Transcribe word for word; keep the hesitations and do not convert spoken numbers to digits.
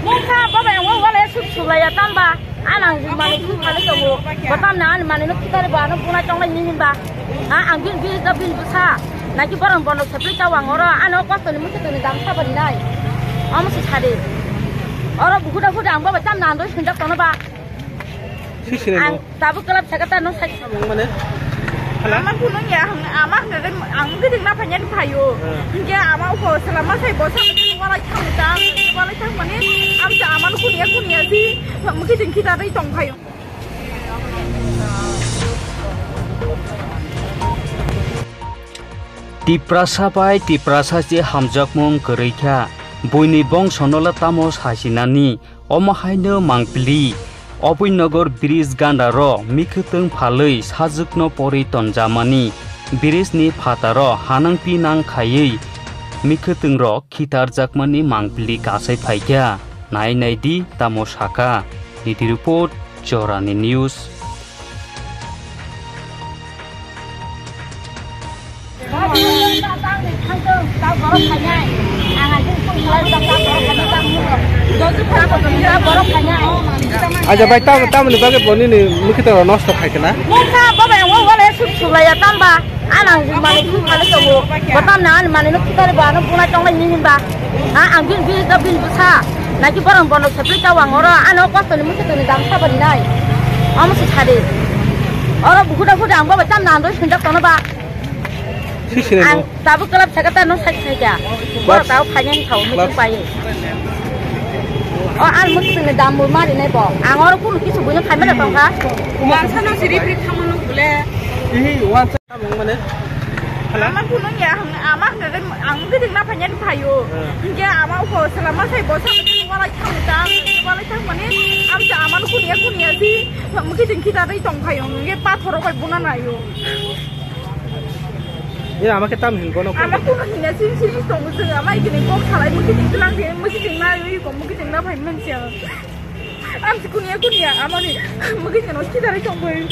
Nokha baba yang wala suk sulaya tamba. Anang mani suk mani tongo. Batam na ani mani no kitare ba no bunai tonglai ni hinba. Ha ang bin bin da bin busa. Naki borong bono sepli tawang oro ano kosto ni musi tuni dam sabari nai. Omo si sade. Oro bukuda kuda ang baba tam na ando sinda kono ba. Sisine ang no. Tabuk kelap sakata no sai. Ang mane. Hala? Ama kuno ya, ang, ama hwnwi ang giding na phanya phayo. Hmm. Hingke ama uko selama sai bosa wala thang ta, wala thang mane, am sa ama kunya kunya si, mungkin kita dai tong phayo. Tiprasa bai Tiprasa se hamjakmung kwrwi kha, buini bongsono le tamo sasinani, omo haino mangpili. Oboi nogor bridge gandaro mikhwtwng phalwi sajwkno porwi tonjamani, bridge ni phataro hanangpi nang khaiwi mikhwtwng rok khitarjakmani mangpili kasai phaikha. Nai nai di tamo sakha. Niti report, Jorani News. Aja bai, tam, tamni bagwi bo nini mukhi toro nosto khai kana? Mukha baba yang wala suk sulaya tamba. Anang mani suk mani tongo. Batam na ani mani no kitare ba no bunai tonglai ni hinba. Ha ang bin bin da bin busa. Naki borong bono sepli tawang oro ano kosto ni mukhi tuni dam sabari nai. Omo si sade. Oro bukuda kuda ang baba tam na ando sinda kono ba. Sisine ang no. Tabuk kelap sakata no sai sai kya. Bor tau phanya ni thau musi pai. O ang musi ni dam bu mari nai bo. Ang oro kunu kisu buino khai mera tong kha. Wansa no siri pri thamano bule. Ihi wansa mong mane. Hala? Ama kuno ya, ang, ama hwnwi ang giding na phanya phayo. Hmm. Hingke ama uko selama sai bosa wala thang ta, wala thang mane. Am sa ama kunya kunya si. Mungkin kita dai tong phayo. Hingke pathoro kai buna nayo. Ya, ama ke tam hin bono. Ama kuno hinna sin sin tong se, ama ikini kok salai musi ting lang de, musi ting na yo ko musi ting na phai man sia. Am si kunya kunya ama ni musi ting no kidare tong bai.